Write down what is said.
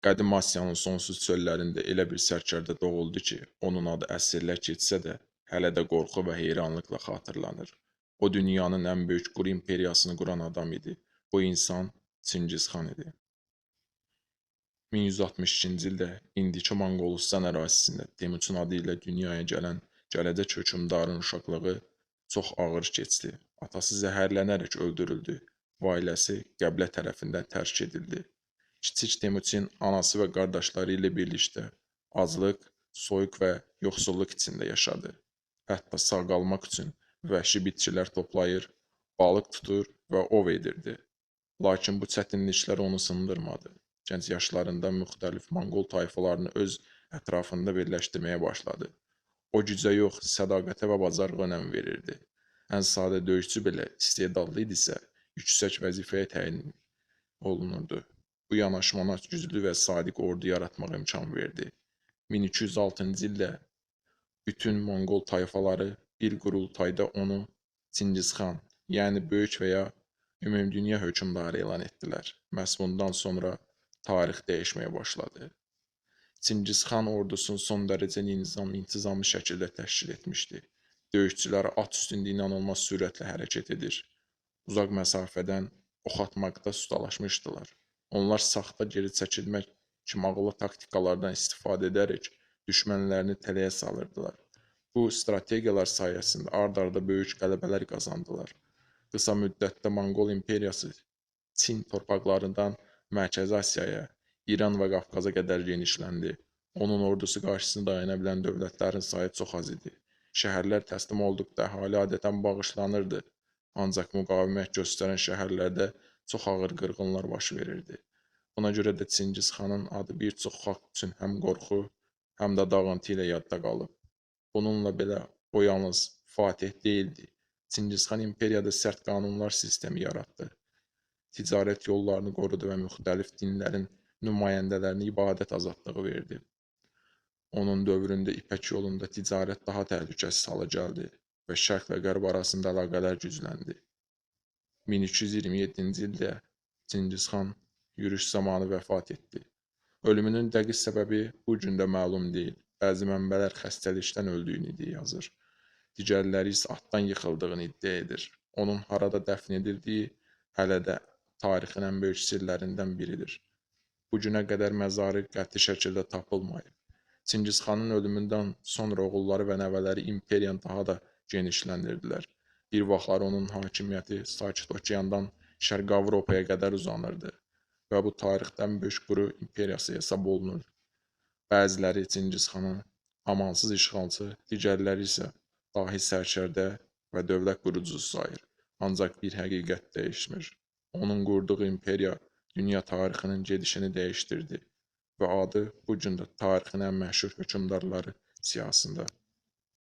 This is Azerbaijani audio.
Qədim Asiyanın sonsuz çöllərində elə bir sərkərdə doğuldu ki, onun adı əsrlər keçsə də hələ də qorxu və heyranlıqla xatırlanır. O dünyanın ən böyük quru imperiyasını quran adam idi. Bu insan Çingiz xan idi. 1162-ci ildə indiki Monqolistan ərazisində Temuçin adı ilə dünyaya gələn gələcək hökmdarın uşaqlığı çox ağır keçdi. Atası zəhərlənərək öldürüldü və ailəsi qəbilə tərəfindən tərk edildi. Kiçik Temuçin anası və qardaşları ilə birlikdə aclıq, soyuq və yoxsulluq içində yaşadı. Hətta sağ qalmaq üçün vəhşi bitkilər toplayır, balıq tutur və ov edirdi. Lakin bu çətinliklər onu sındırmadı. Gənc yaşlarında müxtəlif Monqol tayfalarını öz ətrafında birləşdirməyə başladı. O gücə yox, sədaqətə və bacarığa önəm verirdi. Ən sadə döyüşçü belə istedadlı idisə, yüksək vəzifəyə təyin olunurdu. Bu yanaşma ona güclü və sadiq ordu yaratmağa imkan verdi. 1206-cı ildə bütün Monqol tayfaları bir qurultayda onu Çingiz xan, yəni böyük və ya ümumdünya hökmdarı elan etdilər. Məhz bundan sonra tarix dəyişməyə başladı. Çingiz xan ordusunu son dərəcə intizamlı şəkildə təşkil etmişdi. Döyüşçülər at üstündə inanılmaz sürətlə hərəkət edir. Uzaq məsafədən ox atmaqda ustalaşmışdılar. Onlar saxta geri çəkilmək kimi ağıllı taktikalardan istifadə edərək düşmənlərini tələyə salırdılar. Bu strategiyalar sayəsində ard-arda böyük qələbələr qazandılar. Qısa müddətdə Monqol imperiyası Çin torpaqlarından Mərkəzi Asiyaya, İran və Qafqaza qədər genişləndi. Onun ordusu qarşısında dayana bilən dövlətlərin sayı çox az idi. Şəhərlər təslim olduqda əhali adətən bağışlanırdı. Ancaq müqavimət göstərən şəhərlərdə çox ağır qırğınlar baş verirdi. Buna görə də Çingiz xanın adı bir çox xalq üçün həm qorxu, həm də dağıntı ilə yadda qalıb. Bununla belə o yalnız fatih deyildi. Çingiz xan imperiyada sərt qanunlar sistemi yaratdı. Ticarət yollarını qorudu və müxtəlif dinlərin nümayəndələrinə ibadət azadlığı verdi. Onun dövründə İpək yolunda ticarət daha təhlükəsiz hala gəldi və Şərq və Qərb arasında əlaqələr gücləndi. 1227-ci ildə Çingiz xan yürüş zamanı vəfat etdi. Ölümünün dəqiq səbəbi bu gün də məlum deyil. Bəzi mənbələr xəstəlikdən öldüyünü yazır. Digərləri isə atdan yıxıldığını iddia edir. Onun harada dəfn edildiyi hələ də tarixin ən böyük sirlərindən biridir. Bu günə qədər məzarı qəti şəkildə tapılmayıb. Çingiz xanın ölümündən sonra oğulları və nəvələri imperiyanı daha da genişləndirdilər. Bir vaxtlar onun hakimiyyəti Sakit Okeandan Şərqi Avropaya qədər uzanırdı və bu tarixdə ən böyük quru imperiyası hesab olunur. Bəziləri Çingiz xanı amansız işğalçı, digərləri isə dahi sərkərdə və dövlət qurucusu sayır. Ancaq bir həqiqət dəyişmir. Onun qurduğu imperiya dünya tarixinin gedişini dəyişdirdi və adı bu gün də tarixin ən məşhur hökmdarları siyahısında.